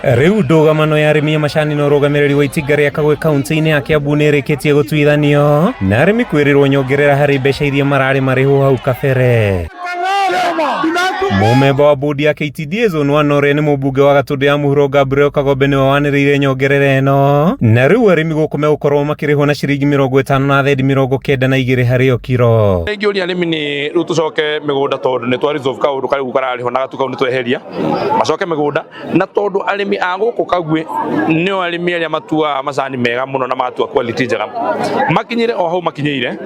Rĩu ndũgamano ya arĩmi a macani na ũrũgamĩrĩri wa itinga rĩa Kagwe kaunti-inĩ ya Kiambu nĩ ĩrĩkĩtie gũtuithanio na arĩmi kwĩrĩrwo nyongerera harĩ mbeca iria mararĩ marĩhwo hau kabere. Mũmemba wa bodi ya KTDA Zone 1 ũrĩa nĩ mũmbunge wa Gatũndũ ya Mũhuro Gabriel Kagombe nĩwe wanĩrĩire nyongerera ĩno, na rĩu arĩmi gũkũ megũkorwo makĩrĩhwo na ciringi 50 na thendi 92 harĩ o kiro. Ingĩũria arĩmi nĩ rĩu tũcoke mĩgũnda tondũ nĩ twa resolve kaũndũ karĩa kararĩ ho na gatu kau nĩ tweheria macoke mĩgũnda, na tondũ arĩmi a gũkũ Kagwĩ nĩo arĩmi arĩa matuaga macani mega mũno na matua quality njega, makinyĩre o hau makinyĩire.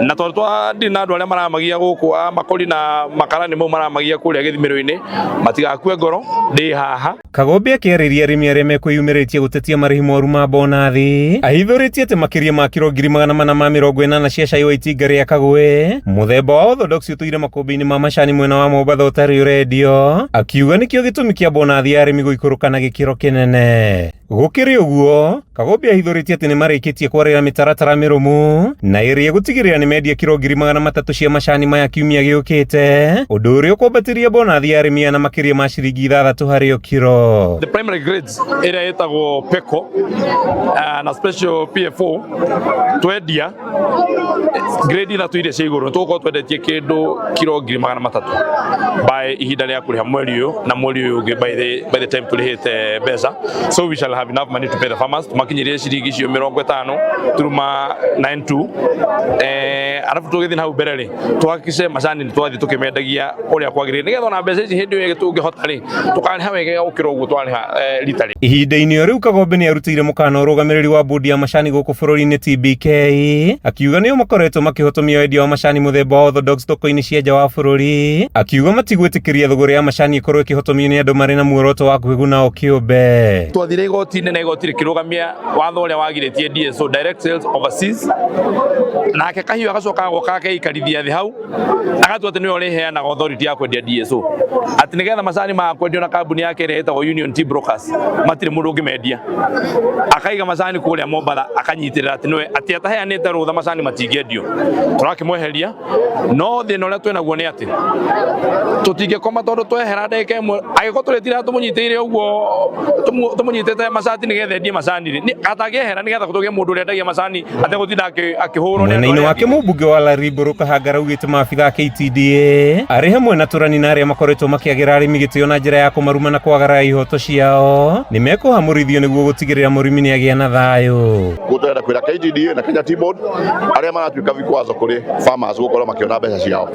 Na tondũ twa na andũ arĩa maramagia gũkũ a makori na makara nĩmo maramagia kũrĩa gĩthimĩro-inĩ, matigakue ngoro, ndĩ haha. Kagombe akĩarĩria arĩmi arĩa mekwĩyumĩrĩtie gũtetia marĩhi moru ma bonathi, ahithũrĩtie atĩ makĩria ma kiro 480,000 cia cai wa itinga rĩa Kagwe mũthemba wa Orthodox ũtũire makũmbĩ-inĩ ma macani mwena wa Mombatha ũtarĩ ũrendio, akiuga nĩkĩo gĩtũmi kĩa bonathi ya arĩmi gũikũrũka na gĩkĩro kĩnene. Gũkĩrĩ ũguo, Kagombe ahithũrĩtie atĩ nĩ marĩkĩtie kwarĩra mĩtaratara mĩrũmu na ĩrĩa ĩgũtigĩrĩra nĩ mendia kiro 300,000 cia macani maya kiumia gĩũkĩte, ũndũ ũrĩa ũkwambatĩria bonathi ya arĩmi aya na makĩria ma ciringi 6 harĩ o kiro. The primary grades ĩrĩa ĩtagwo PECO na special PFO, twendia grade ithatũ iria cia igũrũ, nĩ tũgũkorwo twendetie kĩndũ kiro 300,000 by ihinda rĩa kũrĩha mweri ũyũ na mweri ũyũ ũngĩ. By the time tũrĩhĩte mbeca, so we shall have enough money to pay the farmers, tũmakinyĩrie ciringi icio 50.92. Arabu tũgĩthiĩ na hau mbere rĩ, tũhakice macani nĩ twathiĩ tũkĩmendagia ũrĩa kwagĩrĩire, nĩgetha ona mbeca ici hĩndĩ ĩyo tũngĩhota rĩ, tũkarĩha wega gũkĩra ũguo twarĩha rita rĩ. Ihinda-inĩ o rĩu, Kagombe nĩ arutĩire mũkana ũrũgamĩrĩri wa bodi ya macani gũkũ bũrũri-inĩ TBK, akiuga nĩo makoretwo makĩhotomia wendia wa macani mũthemba wa Orthodox thoko-inĩ cia nja wa bũrũri, akiuga matigwĩtĩkĩria thũgũrĩ ya macani ĩkorwo ĩkĩhotomio nĩ andũ marĩ na muoroto wa kwĩguna o kĩũmbe. Twathire igoti-inĩ na igoti rĩkĩrũgamia watho ũrĩa wagirĩtie DSO, direct sales overseas. Nake Kahiũ agacoka agoka akeikarithia thĩ hau, agatua atĩ nĩwe ũrĩheanaga authority ya kwendia DSO, atĩ nĩgetha macani maya kwendio na kambuni yake ĩrĩa ĩtagwo Union Tea Brokers, matirĩ mũndũ ũngĩmendia. Akaiga macani kũrĩa Mombatha, akanyitĩrĩra atĩ nĩwe, atĩ ataheanĩte rũtha macani matingĩendio. Tũrakĩmweheria, no thĩna ũrĩa twĩnaguo nĩ atĩ tũtingĩkoma, tondũ twehera ndagĩka ĩmwe, angĩkorwo tũrĩtindaga tũmũnyitĩire ũguo, tũmũnyitĩte macati nĩgetha endie macani rĩ, atangĩehera nĩgetha tũgĩe mũndũ ũrĩa endagia macani ategũtinda akĩhũrwo nĩ andũ Mwena-inĩ arĩa wake, angĩ. Mũmbunge wa Lariburu Kahangara augĩte maabitha a KTDA arĩ hamwe na tũrani na arĩa makoretwo makĩagĩra arĩmi gĩtĩo na njĩra ya kũmaruma na kwagarara ihoto ciao nĩ mekũhamũrithio nĩguo gũtigĩrĩra mũrĩmi nĩ agĩa na thayũ. Koguo tũrenda kwĩra KTDA na Kenya Tea Board arĩa maratuĩka vikwazo kũrĩ farmers gũkorwo makĩona mbeca ciao,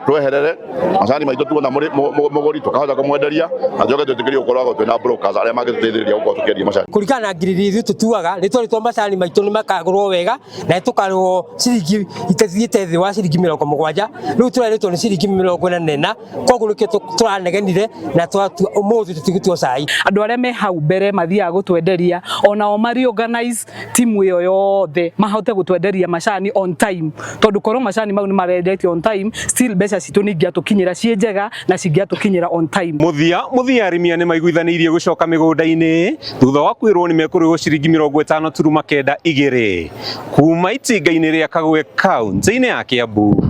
tweherere macani maitũ, tuona mũgũri tũkahota kũmwenderia, na tũcoke twĩtĩkĩrio gũkoragwo twĩna brokers arĩa mangĩtũteithĩrĩria gũkorwo tũkĩendia macani. Kũringana na ngiriri ithuĩ tũtuaga nĩ twarĩtwo macani maitũ nĩ makagũrwo wega na nĩ tũkarĩhwo ciringi itathiĩte thĩ wa ciringi 70. Rĩu tũrerĩtwo nĩ ciringi 44, koguo nĩkĩo tũranegenire na twatua ũmũthĩ tũtigũtua cai. Andũ arĩa me hau mbere mathiaga gũtwenderia, onao mari organize timu ĩyo yothe mahote gũtwenderia macani on time, tondũ korwo macani mau nĩ marendetio on time, still mbeca citũ nĩ ingĩatũkinyĩra ciĩ njega na cingĩatũkinyĩra on time. Mũthia mũthia, arĩmi aya nĩ maiguithanĩirie gũcoka mĩgũnda-inĩ thutha wa kwĩrwo nĩ mekũrĩhwo ciringi 50.92 kuma itinga-inĩ rĩa Kagwe kaunti-inĩ ya Kiambu.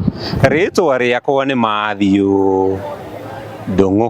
Rĩtwa rĩakwa nĩ Mathiũ Ndung'u.